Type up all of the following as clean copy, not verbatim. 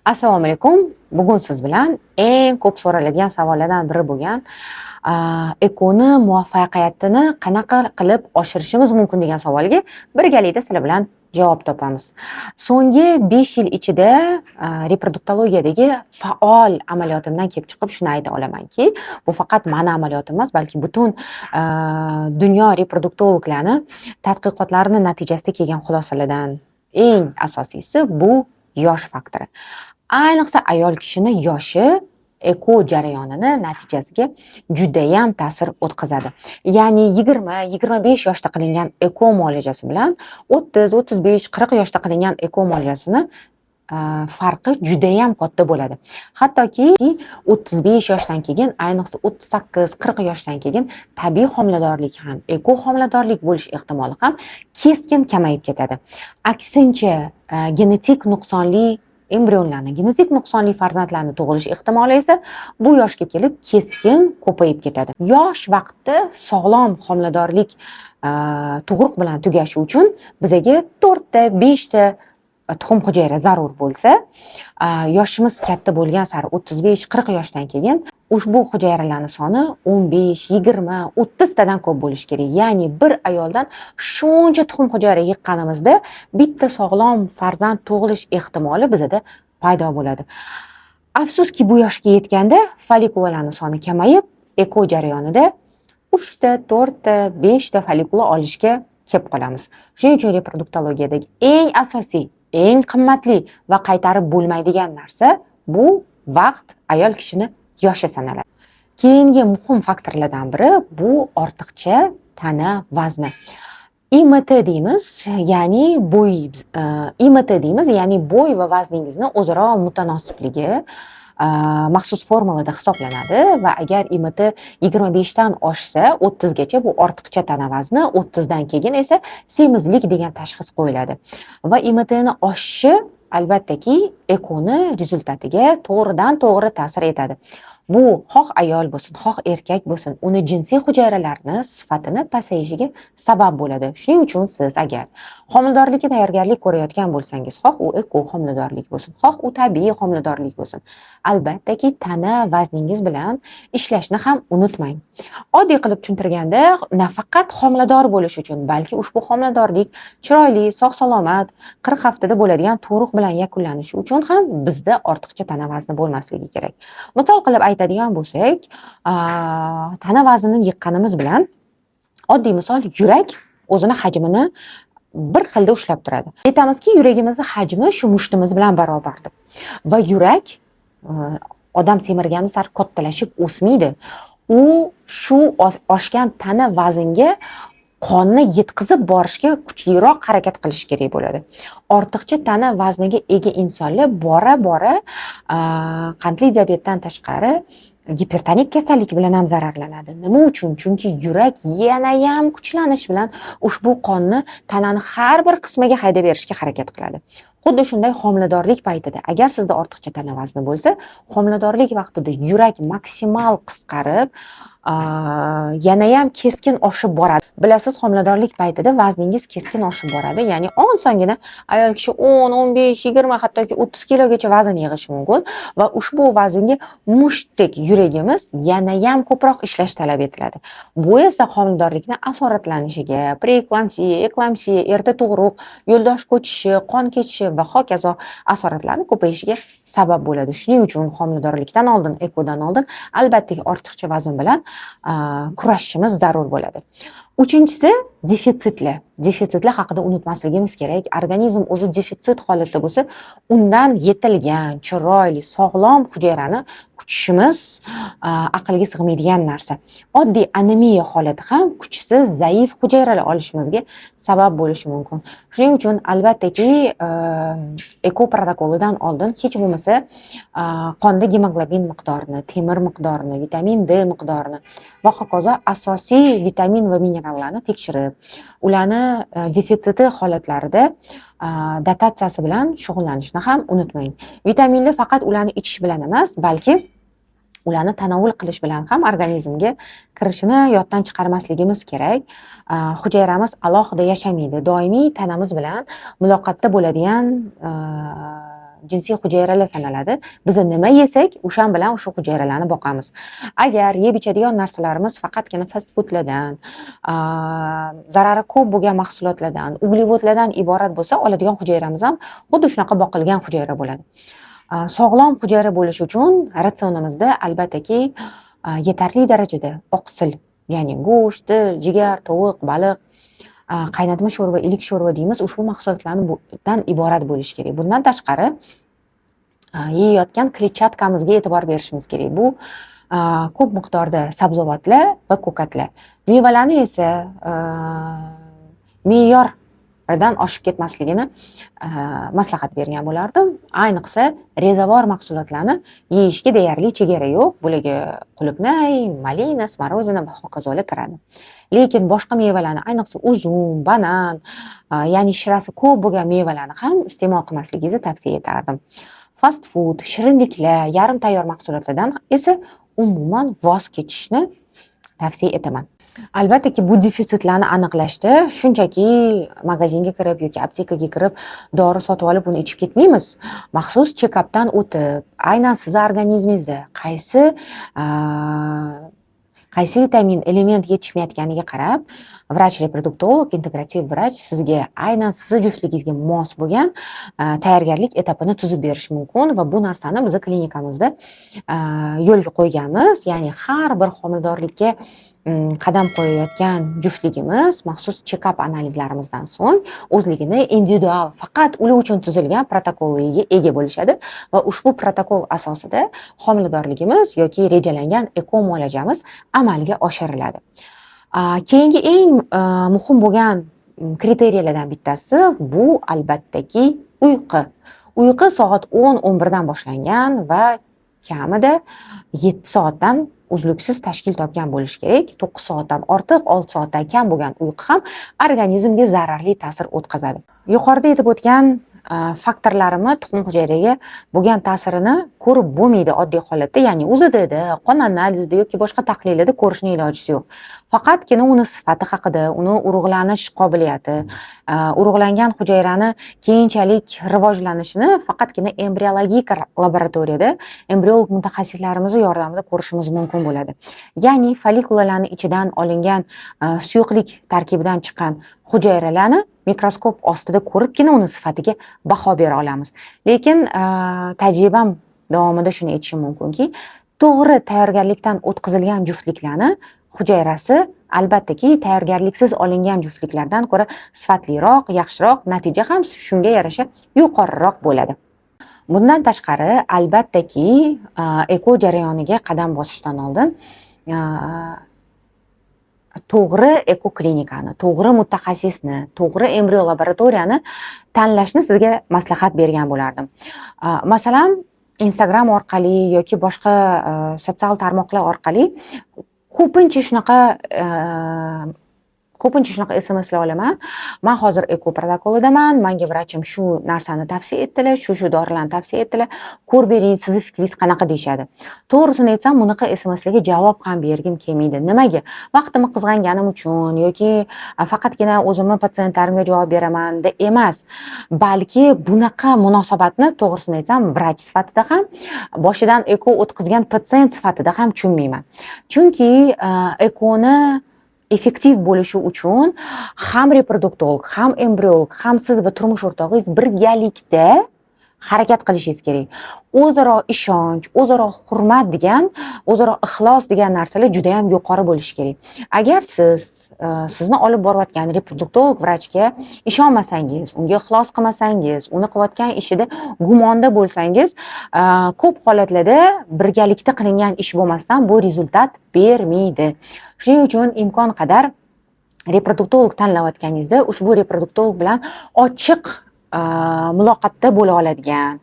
Assalomu alaykum. Bugun siz bilan eng ko'p so'raladigan savollardan biri bo'lgan EKOni muvaffaqiyatini qanaqa qilib oshirishimiz mumkin degan savolga birgalikda sizlar bilan javob topamiz. So'nggi 5 yil ichida reproduktologiyadagi faol amaliyotimdan kelib chiqib shuni ayta olamanki, bu faqat mani amaliyotim emas, balki butun dunyo reproduktologlarni tadqiqotlarini natijasida kelgan xulosalardan eng asosiysi bu yosh faktori. Ayniqsa ayol kishini yoshi eko jarayonini natijasiga judayam ta'sir o'tkazadi. Ya'ni 20-25 yoshda qilingan eko muolajasi bilan 30, 35, 40 yoshda qilingan eko muolajasini farqi judayam katta bo'ladi. Hattoki 35 yoshdan keyin, ayniqsa 38, 40 yoshdan keyin tabiiy homiladorlik ham, eko homiladorlik bo'lish ehtimoli ham keskin kamayib ketadi. Aksincha, genetik nuqsonli embrionlarni, genetik nuqsonli farzandlarni tug'ilish ehtimoli esa bu yoshga kelib keskin ko'payib ketadi. Yosh vaqtda sog'lom homiladorlik tug'ruq bilan tugashi uchun bizaga 4 ta, 5 ta tuxum hujayra zarur bo'lsa, yoshimiz katta bo'lgan sari 35-40 yoshdan keyin ushbu hujayralarni soni 15, 20, 30 tadan ko'p bo'lishi kerak. Ya'ni bir ayoldan shuncha tuxum hujayra yiqqanimizda bitta sog'lom farzand tug'ilish ehtimoli bizada paydo bo'ladi. Afsuski, bu yoshga yetganda follikulalarning soni kamayib, eko jarayonida 3 ta, 4 ta, 5 ta follikula olishga kelib qolamiz. Shuning uchun reproduktologiyadagi eng asosiy, eng qimmatli va qaytarib bo'lmaydigan narsa bu vaqt, ayol kishini yoshi sanaladi. Keyingi muhim faktorlardan biri bu ortiqcha tana vazni. IMT deymiz, ya'ni bo'y, IMT deymiz, ya'ni bo'y va vazningizni o'zaro mutanosibligi maxsus formulada hisoblanadi va agar IMT 25 dan oshsa, 30 gacha bu ortiqcha tana vazni, 30 dan keyin esa semizlik degan tashxis qo'yiladi. Va IMTni oshishi albattaki ekoni результат iga to'g'ridan to'g'ri ta'sir etadi. Bu xoh ayol bo'lsin, xoh erkak bo'lsin, uni jinsiy hujayralarini sifatini pasayishiga sabab bo'ladi. Shuning uchun siz agar homiladorlikka tayyorgarlik ko'rayotgan bo'lsangiz, xoh u eko homiladorlik bo'lsin, xoh u tabiiy homiladorlik bo'lsin, albattaki tana vazningiz bilan ishlashni ham unutmang. Oddiy qilib tushuntirganda, nafaqat homilador bo'lish uchun, balki ushbu homiladorlik chiroyli, sog' salomat 40 haftada bo'ladigan tug'ruq bilan yakunlanishi uchun ham bizda ortiqcha tana vazni bo'lmasligi kerak. Misol qilib aytadigan bo'lsak, tana vaznini yiqqanimiz bilan, oddiy misol, yurak o'zini hajmini bir xilda ushlab turadi. Aytamizki, yuragimizni hajmi shu mushtimiz bilan barobar deb. Va yurak odam semirgani sari kattalashib o'smaydi. U shu oshgan tana vaznga qonni yetkazib borishga kuchliroq harakat qilishi kerak bo'ladi. Ortiqcha tana vazniga ega insonlar bora bora qandli diabetdan tashqari gipertonik kasallik bilan ham zararlanadi. Nima uchun? Chunki yurak yanayam kuchlanish bilan ushbu qonni tanani har bir qismiga haydab berishga harakat qiladi. Xuddi shunday homiladorlik paytida agar sizda ortiqcha tana vazni bo'lsa, homiladorlik vaqtida yurak maksimal qisqarib, yanayam keskin oshib boradi. Bilasiz, homiladorlik paytida vazningiz keskin oshib boradi. Ya'ni osongina ayol kishi 10, 15, 20, hattoki 30 kilogacha vazn yig'ishi mumkin va ushbu vaznga mushtdek yuragimiz yanayam ko'proq ishlash talab etiladi. Bu esa homiladorlikni asoratlanishiga, preeklampsiya, eklampsiya, erta tug'ruq, yo'ldosh ko'chishi, qon ketishi va hokazo asoratlarni ko'payishiga sabab bo'ladi. Shuning uchun homiladorlikdan oldin, ekodan oldin albatta ortiqcha vazn bilan kurashishimiz zarur bo'ladi. Uchinchisi defitsitlar. Defitsitlar haqida unutmasligimiz kerak. Organizm o'zi defitsit holatda bo'lsa, undan yetilgan, chiroyli, sog'lom hujayrani kutishimiz aqlga sig'maydigan narsa. Oddiy anemiya holati ham kuchsiz, zaif hujayralar olishimizga sabab bo'lishi mumkin. Shuning uchun albattaki eko protokolidan oldin hech bo'lmasa qonda gemoglobin miqdorini, temir miqdorini, vitamin D miqdorini va hokazo asosiy vitamin va minerallarni tekshirib, ularni defitsiti holatlarida dotatsiyasi bilan shug'ullanishni ham unutmang. Vitaminlar faqat ularni ichish bilan emas, balki ularni tanovul qilish bilan ham organizmga kirishini yoddan chiqarmasligimiz kerak. Hujayramiz alohida yashamaydi. Doimiy tanamiz bilan muloqotda bo'ladigan Jinsiy hujayralar sanaladi. Biz nima yesak, o'shan bilan o'sha hujayralarni boqamiz. Agar yeb ichadigan narsalarimiz faqatgina fast foodlardan, zarari ko'p bo'lgan mahsulotlardan, uglevodlardan iborat bo'lsa, oladigan hujayramiz ham xuddi shunaqa boqilgan hujayra bo'ladi. Sog'lom hujayra bo'lishi uchun ratsionimizda, albattaki, yetarli darajada oqsil, ya'ni go'sht, dil, jigar, tovuq, baliq, qaynatma sho'rva, iliq sho'rva deymiz, ushbu mahsulotlardan iborat bo'lishi kerak. Bundan tashqari, yeyayotgan kletchatkamizga e'tibor berishimiz kerak. Bu ko'p miqdorda sabzavotlar va ko'katlar. Mevalarni esa me'yordan oshib ketmasligini maslahat bergan bo'lardim. Ayniqsa, rezavor mahsulotlarni yeyishga deyarli chegara yo'q. Bularga qulupnay, malina, смородина va hokazolar kiradi. Lekin boshqa mevalarni, ayniqsa uzum, banan, ya'ni shirasi ko'p bo'lgan mevalarni ham iste'mol qilmasligingizni tavsiya etardim. Fast food, shirinliklar, yarim tayyor mahsulotlardan esa umuman voz kechishni tavsiya etaman. Albattaki, bu defitsitlarni aniqlashda shunchaki magazinga kirib yoki aptekaga kirib dori sotib olib, uni ichib ketmaymiz. Maxsus chekapdan o'tib, aynan sizni organizmingizda qaysi vitamin, element yetishmayotganiga qarab, vrach reproduktolog, integrativ vrach sizga aynan sizni juftligingizga mos bo'lgan tayyorgarlik etapini tuzib berishi mumkin va bu narsani biz klinikamizda yo'lga qo'yganmiz. Ya'ni har bir homiladorlikka qadam qo'yayotgan juftligimiz maxsus chekap analizlarimizdan so'ng o'zligini individual, faqat ular uchun tuzilgan protokoliga ega bo'lishadi va ushbu protokol asosida homiladorligimiz yoki rejalangan eko muolajamiz amalga oshiriladi. Keyingi eng muhim bo'lgan kriteriyalardan bittasi bu, albattaki, uyqu. Uyqu soat 10-11 dan boshlangan va kamida 7 soatdan uzluksiz tashkil topgan bo'lishi kerak. 9 soatdan ortiq, 6 soatdan kam bo'lgan uyqu ham organizmga zararli ta'sir o'tkazadi. Yuqorida aytib o'tgan faktorlarimni tuxum hujayraga bo'lgan ta'sirini ko'rib bo'lmaydi oddiy holatda, ya'ni УЗД da, qon analizida yoki boshqa tahlillarda ko'rishni ilojisi yo'q. Faqatgina uni sifati haqida, uni urug'lanish qobiliyati, urug'langan hujayrani keyinchalik rivojlanishini faqatgina embriologik laboratoriyada embriolog mutaxassislarimizni yordamida ko'rishimiz mumkin bo'ladi. Ya'ni follikulalarni ichidan olingan suyuqlik tarkibidan chiqqan hujayralarni mikroskop ostida ko'ribgina uni sifatiga baho bera olamiz. Lekin tajribam davomida shuni aytishim mumkinki, to'g'ri tayyorgarlikdan o'tkazilgan juftliklarni hujayrasi, albattaki, tayyorgarliksiz olingan juftliklardan ko'ra sifatliroq, yaxshiroq, natija ham shunga yarasha yuqoriroq bo'ladi. Bundan tashqari, albattaki, eko jarayoniga qadam bosishdan oldin to'g'ri eko klinikani, to'g'ri mutaxassisni, to'g'ri embriyo laboratoriyani tanlashni sizga maslahat bergan bo'lardim. Masalan, Instagram orqali yoki boshqa sotsial tarmoqlar orqali ko'pincha shunaqa SMSlar olaman: "Man hozir eko protokolidaman, manga vrachim shu narsani tavsiya etdilar, shu shu dorilarni tavsiya etdilar, ko'rib bering, sizni fikringiz qanaqa?" deyishadi. To'g'risini aytsam, bunaqa SMSlarga javob ham bergim kelmaydi. Nimaga? Vaqtimni qizg'anganim uchun yoki faqatgina o'zimni patsientlarimga javob beraman deb emas, balki bunaqa munosabatni, to'g'risini aytsam, vrach sifatida ham, boshidan eko o'tkazgan patsient sifatida ham tushunmayman. Chunki ekoni effektiv bo'lishi uchun ham reproduktolog, ham embriolog, ham siz va turmush o'rtog'ingiz birgalikda harakat qilishingiz kerak. O'zaro ishonch, o'zaro hurmat degan, o'zaro ixlos degan narsalar juda yam yuqori bo'lishi kerak. Agar siz sizni olib borayotgan reproduktolog vrachga ishonmasangiz, unga ixlos qilmasangiz, uni qilayotgan ishida gumonda bo'lsangiz, ko'p holatlarda birgalikda qilingan ish bo'lmasdan bu результат bermaydi. Shuning uchun imkon qadar reproduktolog tanlayotganingizda ushbu reproduktolog bilan ochiq muloqotda bo'la oladigan,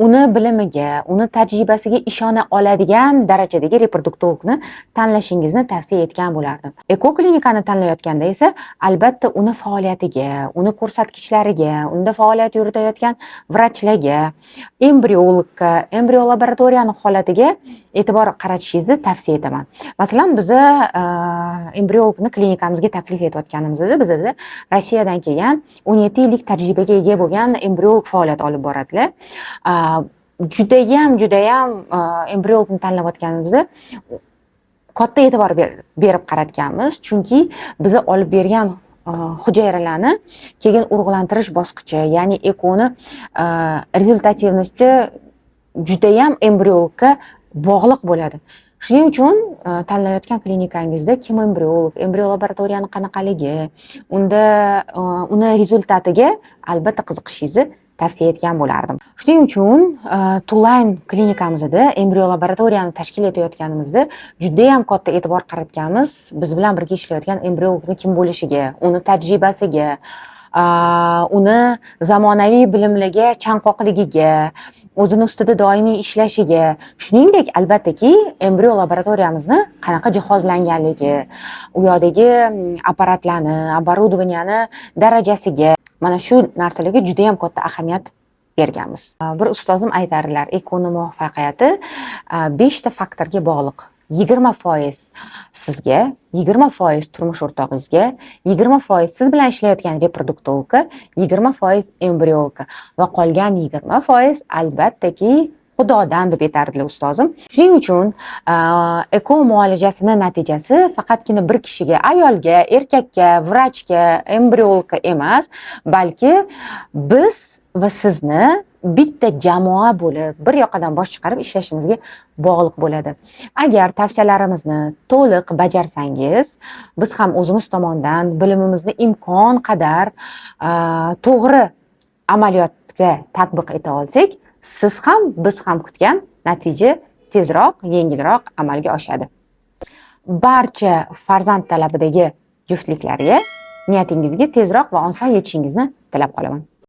uni bilimiga, uni tajribasiga ishona oladigan darajadagi reproduktologni tanlashingizni tavsiya etgan bo'lardim. Eko klinikani tanlayotganda esa, albatta, uni faoliyatiga, uni ko'rsatkichlariga, unda faoliyat yuritayotgan vrachlarga, embriologga, embriyo laboratoriyani holatiga e'tibor qaratishingizni tavsiya etaman. Masalan, biza embriologni klinikamizga taklif etayotganimizda bizada Rossiyadan kelgan 17 yillik tajribaga ega bo'lgan bo'lgan embriolog faoliyat olib boradilar. Judayam, judayam embriologni tanlayotganimizda katta e'tibor berib qaratganmiz, chunki biza olib bergan hujayralarni keyin urug'lantirish bosqichi, ya'ni ekoni результативности judayam embriologga bog'liq bo'ladi. Shuning uchun tanlayotgan klinikangizda kim embriolog, embriol laboratoriyani qanaqaligi, unda uni результат iga albatta qiziqishingizni tavsiya etgan bo'lardim. Shuning uchun Tulayn klinikamizda embriol laboratoriyani tashkil etayotganimizda judayam katta e'tibor qaratganmiz biz bilan birga ishlayotgan embriologni kim bo'lishiga, uni tajribasiga, uni zamonaviy bilimlarga chanqoqligiga, o'zini ustida doimiy ishlashiga, shuningdek, albattaki, embriol laboratoriyamizni qanaqa jihozlanganligi, u yoqdagi apparatlarni, оборудования ni darajasiga, mana shu narsalarga judayam katta ahamiyat berganmiz. Bir ustozim aytardilar: ekoni muvaffaqiyati beshta faktorga bog'liq: 20% sizga, 20% turmush o'rtog'ingizga, 20% siz bilan ishlayotgan reproduktologga, 20% embriologga va qolgan 20% albattaki Xudodan, deb aytardilar ustozim. Shuning uchun eko muolajasini natijasi faqatgina bir kishiga, ayolga, erkakka, vrachga, embriologga emas, balki biz va sizni bitta jamoa bo'lib, bir yoqadan bosh chiqarib ishlashimizga bog'liq bo'ladi. Agar tavsiyalarimizni to'liq bajarsangiz, biz ham o'zimiz tomondan bilimimizni imkon qadar to'g'ri amaliyotga tatbiq eta olsak, siz ham, biz ham kutgan natija tezroq, yengilroq amalga oshadi. Barcha farzand talabidagi juftliklarga niyatingizga tezroq va oson yetishingizni tilab qolaman.